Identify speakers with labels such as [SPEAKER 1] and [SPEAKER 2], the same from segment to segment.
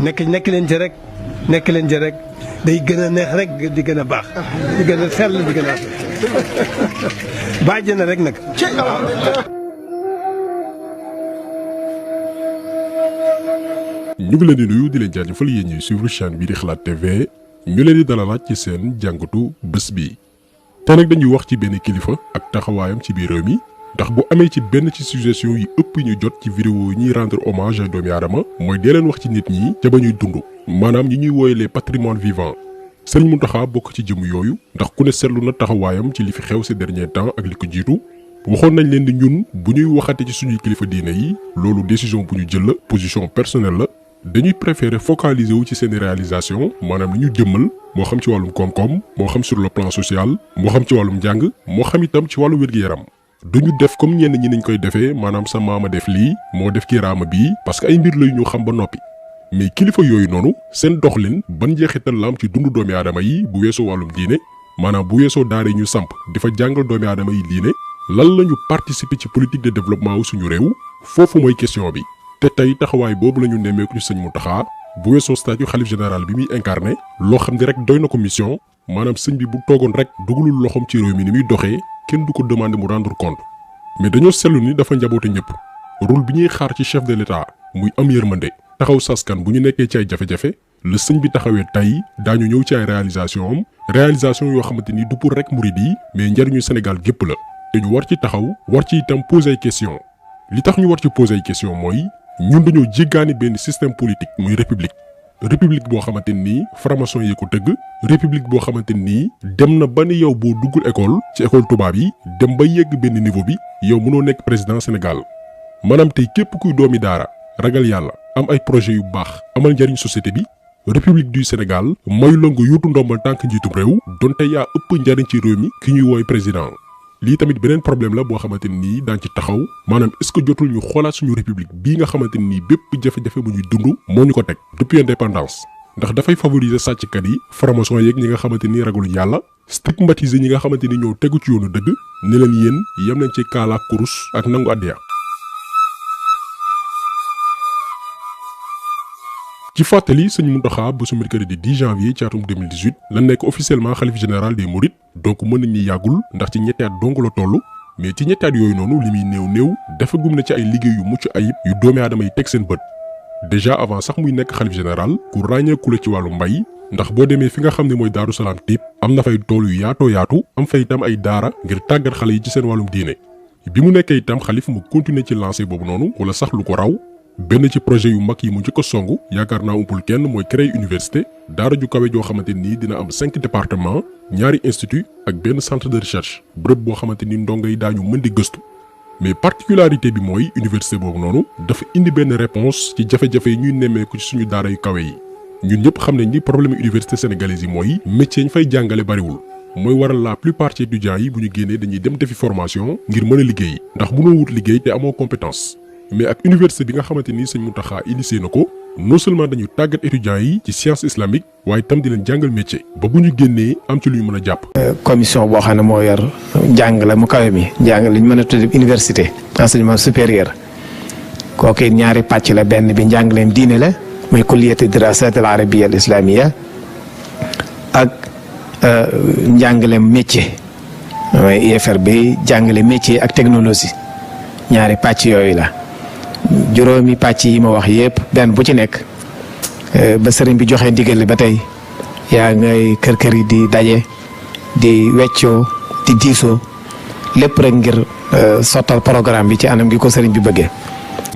[SPEAKER 1] nekk leen ci rek day gën a neex rek di gën a baax di gën a sell di gën a bàjj na rek nag.
[SPEAKER 2] ñu ngi leen di nuyu di leen jaajëfal yéen ñuy suivre chaîne bi di Xalaat TV ñu leen di dalalaat ci seen jàngatu bés bi te nag dañuy wax ci benn kilifa ak taxawaayam ci biir réew mi ndax bu amee ci benn ci suggestion yi ëpp ñu jot ci vidéo yi ñuy rendre hommage ay doomi aadama mooy dee leen wax ci nit ñi ca ba ñuy dund maanaam ñi ñuy wooye les patrimoines vivants Sëriñ Mountakha bokk ci jëm yooyu ndax ku ne seetlu na taxawaayam ci li fi xew ces derniers temps ak li ko jiitu waxoon nañ leen di ñun bu ñuy waxate ci suñuy kilifa diine yi loolu décision bu ñu jël la position personnelle la dañuy préférer focaliser wu ci seeni réalisation maanaam li ñu jëmmal moo xam ci wàllum koom-koom moo xam sur le plan social moo xam ci wàllum njàng moo xam itam ci wàllu wér-gu-yaram duñu def comme ñenn ñi niñ koy defee maanaam sa maama def lii moo def kiraama bii parce que ay mbir la ñu xam ba noppi mais kilifa yooyu noonu seen doxalin ban jeexital la am ci dundu doomi aadama yi bu weesoo wàllum diine maanaam bu weesoo daara yi ñu samp di fa jàngal doomi aadama yi diine lan la ñu participer ci politique de développement wu suñu réew foofu mooy question bi te tey taxawaay boobu la ñu nemmeeku ci sëñ Mountakha bu weesoo statut xalif général bi muy incarné loo xam ne rek doy na ko mission maanaam sëñ bi bu toogoon rek dugalul loxoom ci réew mi ni muy doxee kenn du ko demander mu rendre compte mais dañoo seetlu ni dafa njaboote ñëpp rôle bi ñuy xaar ci chef de l'État muy am yërmande taxaw saskan bu ñu nekkee ci ay jafe-jafe la sëñ bi taxawee tey daañu ñëw ci ay réalisation yoo xamante ni du pour rek murid yi mais njariñu Sénégal gépp la te ñu war ci taxaw war ci itam poser ay question li tax ñu war ci poser ay question mooy ñun dañoo jéggaani benn système politique muy république boo xamante nii franc-maçon yi ko tëgg république boo xamante nii dem na ba ni yow boo duggul école ci école tubaab yi dem ba yegg benn niveau bi yow mënoo nekk président Sénégal maanaam tey képp kuy doomi daara ragal yàlla am ay projet yu baax amal njariñ société bi république du Sénégal mayu la nga yuutu ndombal tànk njiitum réew donte yaa ëpp njariñ ci réew mi ki ñuy wooy président lii tamit beneen problème la boo xamante nii daan ci taxaw maanaam est-ce que jotul ñu xoolaat suñu république bii nga xamante nii bépp jafe-jafe bu ñuy dund moo ñu ko teg depuis indépendance ndax dafay favoriser sàcckat yi franc-maçon yeeg ñi nga xamante ni ragaluñ yàlla stigmatiser ñi nga xamante ni ñoo tegu ci yoonu dëgg ne leen yéen yem nañ ci kaala kurus ak nangu àddiya ci fàttali sëñ Mountakha ba su mercredi 10 janvier ci atum 2018 la nekk officiellement xalif général des mourides donc mën nañ ni yàggul ndax ci ñetti at dong la toll mais ci ñetti at yooyu noonu li muy néew dafa gum na ci ay liggéey yu mucc ayib yu doomi aadama yi teg seen bët déjà avant sax muy nekk xalif général ku ràññeeku la ci wàllu mbay ndax boo demee fi nga xam ne mooy Daaru Salaam Tiib am na fay tool yu yaatu am fay itam ay daara ngir tàggat xale yi ci seen wàllum diine bi mu nekkee itam xalif mu continuer ci lancé boobu noonu wala sax lu ko raw benn ci projet yu mag yi mu njëkk a songu yaakaar naa umpul kenn mooy créer université daara ju kawe joo xamante nii dina am 5 départements ñaari institut ak benn centre de recherche bërëb boo xamante ni ndongo yi daañu mën di gëstu mais particularité bi mooy université boobu noonu dafa indi benn réponse ci jafe-jafe yi ñuy nemmeeku ci suñu daara yu kawe yi ñun ñëpp xam nañ ni problème université sénégalaise yi mooy métier ñu fay jàngale bariwul mooy waral la plupart ci étudiants yi bu ñu génnee dañuy dem defi formation ngir mën a liggéey ndax mënoo wut liggéey te amoo compétence mais ak université bi nga xamante ni sëñ Mountakha initié na ko non seulement dañu tàggat étudiants yi ci science islamique waaye itam di leen jàngal métier ba bu ñu génnee am ci lu ñu mën a jàpp.
[SPEAKER 3] commission boo xam ne moo yor njàng mu kawe mi njàng li ñu mën a tudd université enseignement supérieur kooku it ñaari pàcc la benn bi njàngaleem diine la muy kulliyatu dirasat al arabiyya al islamiyya ak njàngaleem métier mooy IFR bi jàngale métier ak technologie ñaari pàcc yooyu la. juróomi pàcc yi ma wax yépp benn bu ci nekk ba sëriñ bi joxe ndigal ba tey yaa ngay kër yi di daje di weccoo di diisoo lépp rek ngir sottal programme bi ci anam gi ko sëriñ bi bëggee.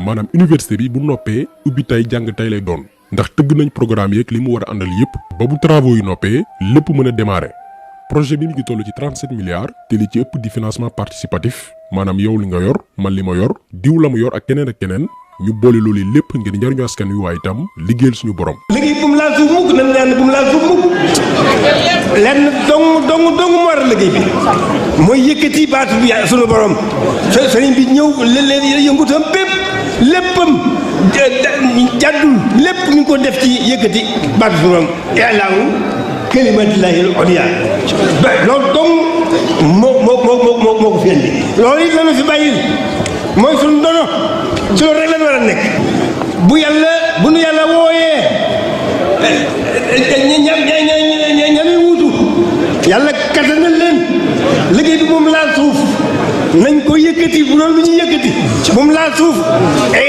[SPEAKER 2] maanaam université bi bu noppee ubbi tey jàng tey lay doon ndax tëgg nañ programme yeeg li mu war a àndal yépp ba bu travaux yi noppee lépp mën a démarrer projet bi mi ngi toll ci 37 milliards te li ci ëpp di financement participatif maanaam yow li nga yor man li ma yor diw la mu yor ak keneen ñu boole loolu lépp ngir njariñu askan wi waaye itam liggéeyal suñu borom.
[SPEAKER 1] liggéey bu mu laal suuf mukk nañ leen bu mu laal suuf mukk lenn dong moo war a liggéey bi mooy yëkkati baatu bi suñu borom sëriñ bi ñëw leen yëngutam bépp léppam jàddul lépp ñu ko def ci yëkkati baatu suñu borom yàllaawu kalimatillahi al-ulya loolu dong moo ko fi indi loolu it lañu fi bàyyil mooy suñu ndono ci loolu rek lañ war a nekk bu nu yàlla wooyee yàlla kattanal leen liggéey bi moom laal suuf nañ ko yëkkati bu doon lu ñuy yëkkati moom laal suuf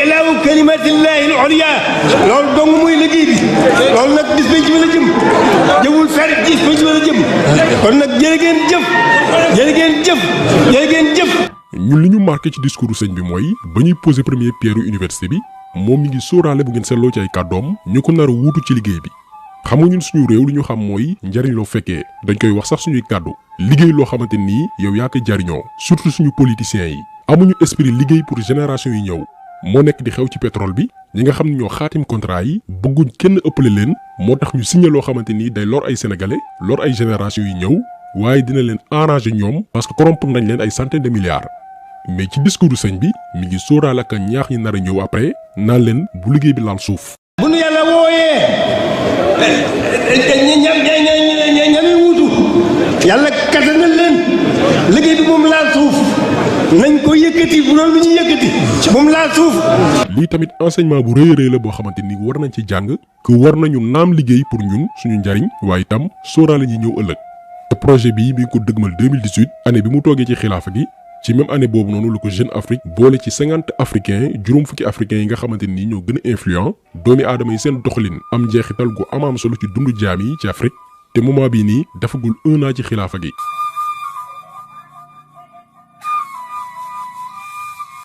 [SPEAKER 1] ilaahu kalimatillahi al-ulya loolu dong muy liggéey bi loolu nag bis ba ci la jëm jëwul fer gis ba ci la jëm kon nag jërë ngeen jëf jërë ngeen jëf jërë ngeen jëf.
[SPEAKER 2] ñun li ñu marqué ci discours sëñ bi mooy ba ñuy posé première pierre université bi moom mi ngi sóoraale bu ngeen seetloo ci ay kàddoom ñu ko nar a wuutu ci liggéey bi. xam nga ñun suñu réew li ñu xam mooy njariñ loo fekkee dañ koy wax sax suñuy kàddu liggéey loo xamante nii yow yaa koy jariñoo surtout suñu politiciens yi amuñu esprit liggéey pour génération yi ñëw moo nekk di xew ci pétrole bi ñi nga xam ne ñoo xaatim contrat yi bëgguñ kenn ëppale leen moo tax ñu signé loo xamante nii day lor ay sénégalais lor ay génération yi ñëw waaye dina leen arranger ñoom parce que corrompre nañ leen ay centaines de milliards mais ci discours sëñ bi mi ngi sóoraale ak ñaax ñi nar a ñëw après naan leen bu liggéey bi laal suuf.
[SPEAKER 1] bu nu yàlla wooyee ñami wuutu yàlla kattanal leen liggéey bi moom laal suuf nañ ko yëkkati bu doon lu ñuy yëkkati moom laal suuf.
[SPEAKER 2] lii tamit enseignement bu rëy a rëy la boo xamante ni war nañ ci jàng que war nañu naam liggéey pour ñun suñu njariñ waaye itam sóoraale ñi ñëw ëllëg te projet bii mi ngi ko dëgmal 2018 année bi mu toogee ci xilaafa gi ci même année boobu noonu la ko Jeune Afrique boole ci 50 africains juróom fukki africains yi nga xamante ni ñoo gën a influent doomi aadama yi seen doxalin am njeexital gu amaam solo ci dundu jaam yi ci Afrique te moment bii nii dafagul 1 an ci xilaafa gi.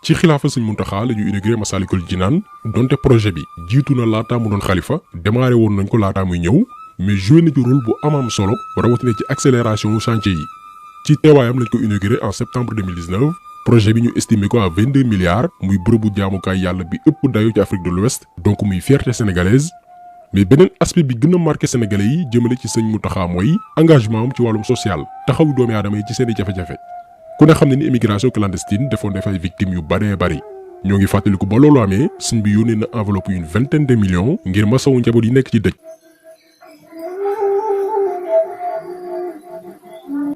[SPEAKER 2] ci xilaafa Sëñ Muntaxa la ñu inauguré Massalikul Jinaan donte projet bi jiitu na laataa mu doon xalifa démarré woon nañ ko laataa muy ñëw mais joué na ci rôle bu amaam solo rawatina ci accélération chantier yi. ci teewaayam lañ ko inauguré en septembre 2019 projet bi ñu estimé ko à 22 milliards muy bërëbu jaamukaay yàlla bi ëpp dayo ci Afrique de l'Ouest donc muy fierté sénégalaise mais beneen aspect bi gën a marqué sénégalais yi jëmale ci Sëñ Muntaxa mooy engagement am ci wàllum social taxawu doomi aadama yi ci seeni jafe-jafe ku ne xam ne ni immigration clandestine defoon def ay victimes yu baree bari ñoo ngi fàttaliku ba loolu amee sëñ bi yónnee na enveloppe une vingtaine de millions ngir masawu njaboot yi nekk ci dëj.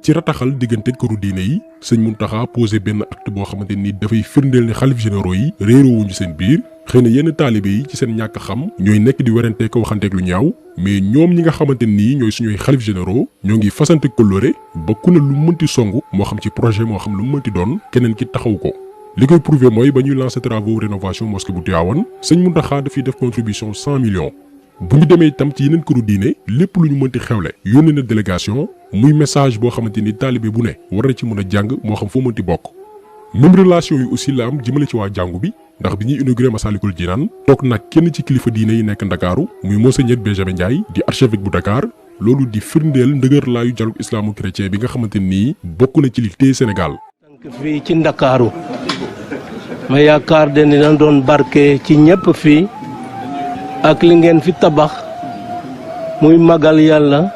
[SPEAKER 2] ci rataxal diggante këru diine yi Sëñ Muntaxa posé benn acte boo xamante ni dafay firndeel ne xalif généraux yi réeroowuñu seen biir xëy na yenn taalibe yi ci seen ñàkk xam ñooy nekk di werante ko waxanteeg lu ñaaw mais ñoom ñi nga xamante nii ñooy suñuy xalif généraux ñoo ngi fasante kóllëre ba ku ne lu mënti song moo xam ci projet moo xam lu mënti doon keneen ki taxaw ko. li koy prouvé mooy ba ñuy lancé travaux rénovation mosquée bu Tivaouane Sëñ Muntaxa dafiy def contribution 100 millions. bu ñu demee itam ci yeneen këru diine lépp lu ñu mënti xewle yónnee na délégation muy message boo xamante ni taalibe bu ne war na ci mën a jàng moo xam foo mënti bokk. même relation yi aussi la am jëmale ci waa jàngu bi ndax bi ñuy inauguré Massalikul Jinaan toog nag kenn ci kilifa diine yi nekk Ndakaaru muy Monseigneur Benjamin Ndiaye di archevêque bu Dakar loolu di firndeel ndëgër laayu dialogue islamo-chrétien bi nga xamante nii bokk na ci li téye Sénégal.
[SPEAKER 4] fii ci Ndakaaru ma yaakaar de dina doon barke ci ñëpp fii. ak li ngeen fi tabax muy magal yàlla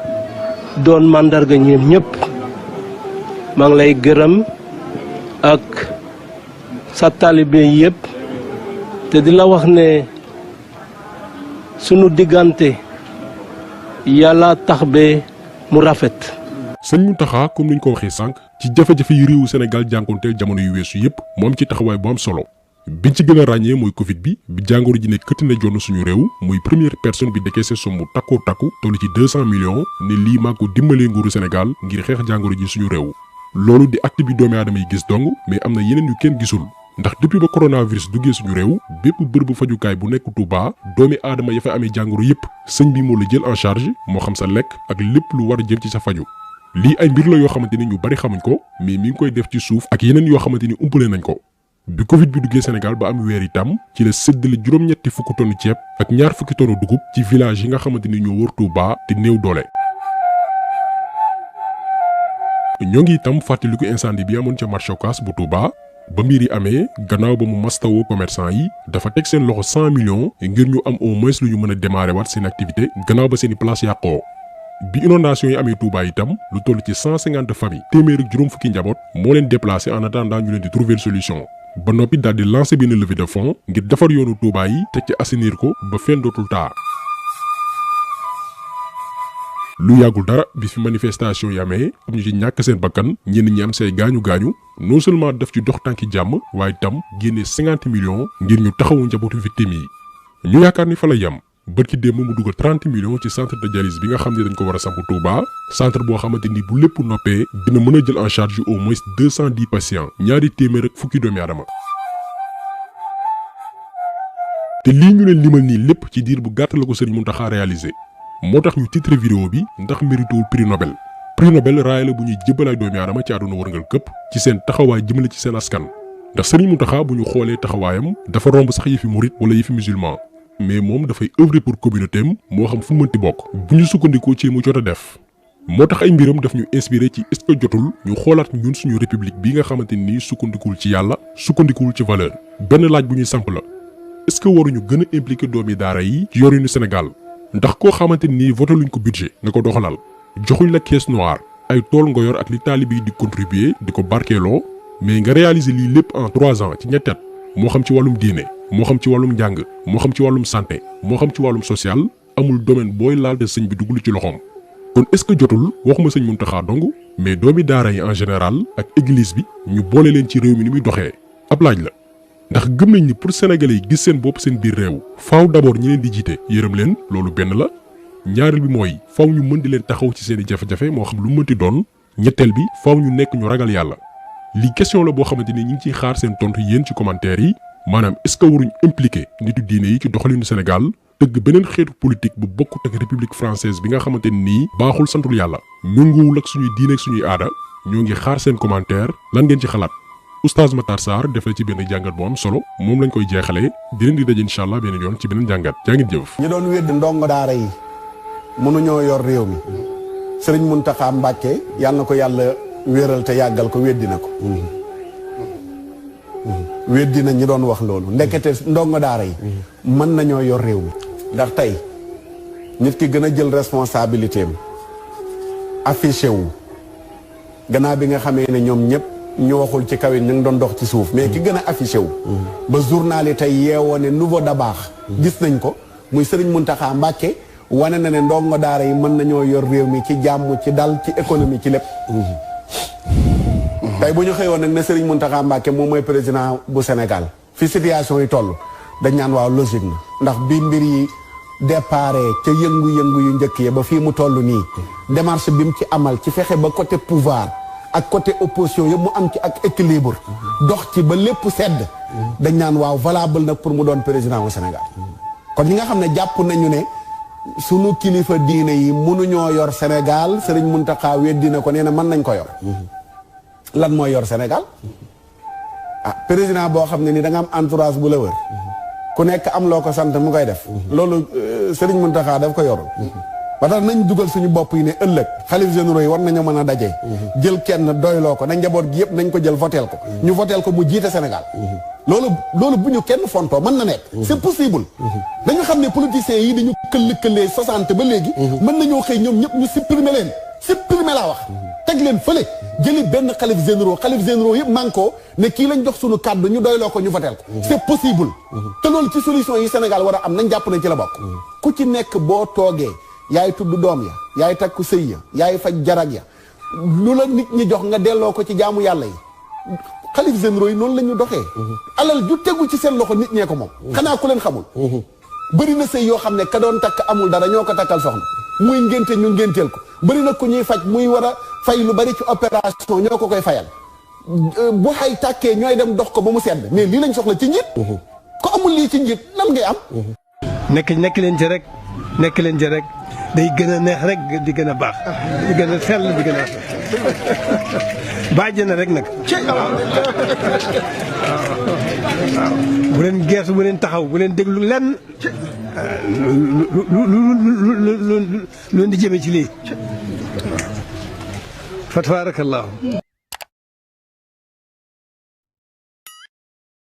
[SPEAKER 4] doon màndarga ñoom ñëpp maa ngi lay gërëm ak sa taalibe yëpp te di la wax ne sunu diggante yàlla tax be mu rafet.
[SPEAKER 2] Sëñ Muntaxa comme ni ñu ko waxee sànq ci jafe-jafe yi réewu Sénégal jànkoonteel jamono yu weesu yëpp mu am ci taxawaay bu am solo. biñ ci gën a ràññee mooy Covid bi jàngoro ji ne këtt na jonn suñu réew muy première personne bi décaissé somme bu takkoo takku toll ci 200 millions ne lii maa ko dimbalee nguuru Sénégal ngir xeex jàngoro ji suñu réew. loolu di acte bi doomi aadama yi gis dong mais am na yeneen yu kenn gisul ndax depuis ba coronavirus duggee suñu réew bépp bërëbu fajukaay bu nekk Touba doomi aadama ya fa amee jàngoro yépp sëñ bi moo la jël en charge moo xam sa lekk ak lépp lu war a jëm ci sa faju lii ay mbir la yoo xamante ni ñu bari xamuñ ko mais mi ngi koy def ci suuf ak yeneen yoo xamante ni umpale nañ ko. bi Covid bi duggee Sénégal ba am weer itam ci la séddale juróom-ñetti fukki tonn ceeb ak ñaar fukki tonn dugub ci village yi nga xamante ni ñoo wër Touba te néew doole. ñoo ngi itam fàttaliku incendie bi amoon ca marché Ocass bu Touba ba mbir yi amee gannaaw ba mu mastawoo commerçant yi dafa teg seen loxo 100 millions ngir ñu am au moins lu ñu mën a démarrer waat seen activité gannaaw ba seeni place yàqoo. bi inondation yi amee Touba itam lu toll ci 150 familles téeméer ak juróom fukki njaboot moo leen déplacé en attendant ñu leen di trouver solution. ba noppi daal di lancer benn levée de fonds ngir defar yoonu Touba yi teg ci assainir ko ba fenn dootul taa. lu yàggul dara bi fi manifestation yi amee am ñu ci ñàkk seen bakkan ñenn ñi am say gaañu gaañu non seulement daf ci dox tànki jàmm waaye itam génne 50 millions ngir ñu taxawu njabootu victimes yi. ñu yaakaar ni fa la yem bërki démb mu dugal 30 millions ci centre de dialyse bi nga xam ne dañ ko war a samp Touba centre boo xamante ni bu lépp noppee dina mën a jël en charge au moins 210 patients ñaari téeméer ak fukki doomi aadama. te lii ñu leen limal nii lépp ci diir bu gàtt la ko Serigne Mountakha réalisé moo tax ñu titre vidéo bi ndax méritewul prix Nobel. prix Nobel raaya la bu ñuy jébbal ay doomi aadama ci àdduna wërngal këpp ci seen taxawaay jëmale ci seen askan ndax Serigne Mountakha bu ñu xoolee taxawaayam dafa romb sax yëfi murit wala yëfi musulman mais moom dafay œuvrer pour communauté am moo xam fu mënti bokk bu ñu sukkandikoo ci mu jot a def. moo tax ay mbiram daf ñu inspiré ci est-ce que jotul ñu xoolaat ñun suñu république bi nga xamante ni sukkandikuwul ci yàlla sukkandikuwul ci valeur benn laaj bu ñuy samp la est-ce que waruñu gën a impliqué doomi daara yi ci yorinu Sénégal ndax koo xamante ni voté luñ ko budget nga ko doxalal joxuñ la caisse noire ay tool nga yor ak li taalibe yi di contribuer di ko barkeeloo mais nga réaliser lii lépp en 3 ans ci ñetti at moo xam ci wàllum diine moo xam ci wàllum njàng moo xam ci wàllum santé moo xam ci wàllum social amul domaine booy laal te sëñ bi duggul ci loxoom. kon est-ce que jotul waxuma sëñ Mountakha dong mais doomi daara yi en général ak église bi ñu boole leen ci réew mi ni muy doxee ab laaj la ndax gëm nañ ni pour sénégalais yi gis seen bopp seen biir réew faaw d'abord ñi leen di jiite yërëm leen loolu benn la ñaareel bi mooy faaw ñu mën di leen taxaw ci seen i jafe-jafe moo xam lu mënti doon ñetteel bi faaw ñu nekk ñu ragal yàlla lii question la boo xamante ni ñu ngi ciy xaar seen tontu yéen ci commentaire yi maanaam est-ce que waruñ impliqué nitu diine yi ci doxalinu Sénégal tëgg beneen xeetu politique bu bokkut ak république française bi nga xamante nii baaxul santul yàlla méngoowul ak suñuy diine ak suñuy aada ñoo ngi xaar seen commentaire lan ngeen ci xalaat oustaz Matar Sarr def na ci benn jàngat bu am solo moom lañ koy jeexalee di leen di daje incha allah beneen yoon ci beneen jàngat jaa ngeen jëf.
[SPEAKER 5] ñi doon wedd ndongo daara yi mënuñoo yor réew mi Serigne Mountakha Mbacké yàlla na ko yàlla wéeral te yàggal ko weddi na ko. weddi na ñi doon wax loolu ndekete ndongo daara yi mën nañoo yor réew mi ndax tey nit ki gën a jël responsabilité am affiché wu gannaaw bi nga xamee ne ñoom ñëpp ñu waxul ci kaw it ñu ngi doon dox ci suuf mais ki gën a affiché wu ba journal yi tey yeewoo ne nouveau da baax gis nañ ko muy Serigne Mountakha Mbacké wane na ne ndongo daara yi mën nañoo yor réew mi ci jàmm ci dal ci économie ci lépp tey bu ñu xëyoon nag ne Serigne Mountakha Mbacké moom mooy président bu Sénégal fi situation yi toll dañ naan waaw logique na ndax bi mbir yi déparé ca yëngu-yëngu yu njëkk yi ba fii mu toll nii démarche bi mu ci amal ci fexe ba côté pouvoir ak côté opposition yëpp mu am ci ak équilibre dox ci ba lépp sedd dañ naan waaw valable nag pour mu doon président bu Sénégal kon ñi nga xam ne jàpp nañu ne sunu kilifa diine yi mënuñoo yor Sénégal Serigne Mountakha weddi na ko nee na mën nañ ko yor lan mooy yor Sénégal ah président boo xam ne ni da nga am entourage bu la wër ku nekk am loo ko sant mu koy def loolu Serigne Mountakha daf ko yorul ba tax nañ dugal suñu bopp yi ne ëllëg xalif généraux yi war nañu mën a daje jël kenn doyloo ko nañ njaboot gi yëpp nañ ko jël voteel ko ñu voteel ko mu jiite Sénégal loolu bu ñu kenn fontoo mën na nekk c'est possible dañu xam ne politiciens yi dañu këllee 60 ba léegi mën nañoo xëy ñoom ñëpp ñu supprimer leen supprimer laa wax teg leen fële jëli benn xalif généraux yëpp man ko ne kii lañ jox suñu kàddu ñu doyloo ko ñu voteel ko c'est possible te loolu ci solution yi Sénégal war a am nañ jàpp nañ ci la bokk ku ci nekk boo toogee yaay tudd doom ya yaay takku sëy ya yaay faj jarag ya lu la nit ñi jox nga delloo ko ci jaamu yàlla yi xalif généraux yi noonu la ñu doxee alal ju tegu ci seen loxo nit ñee ko moom xanaa ku leen xamul bëri na sëy yoo xam ne ka doon takk amul dara ñoo ko takkal soxna muy ngénte ñu ngénteel ko bëri na ku ñuy faj muy war a fay lu bari ci opération ñoo ko koy fayal bu xay tàkkee ñooy dem dox ko ba mu sedd mais lii lañ soxla ci njiit ko amul lii ci njiit lan ngay am
[SPEAKER 4] nekk leen ci rek nekk leen ci rek day gën a neex rek di gën a baax di gën a sell di gën a bàjj na rek nag bu leen geesu bu leen taxaw bu leen déglu lenn lu di jëme ci lii fa tabarakallahu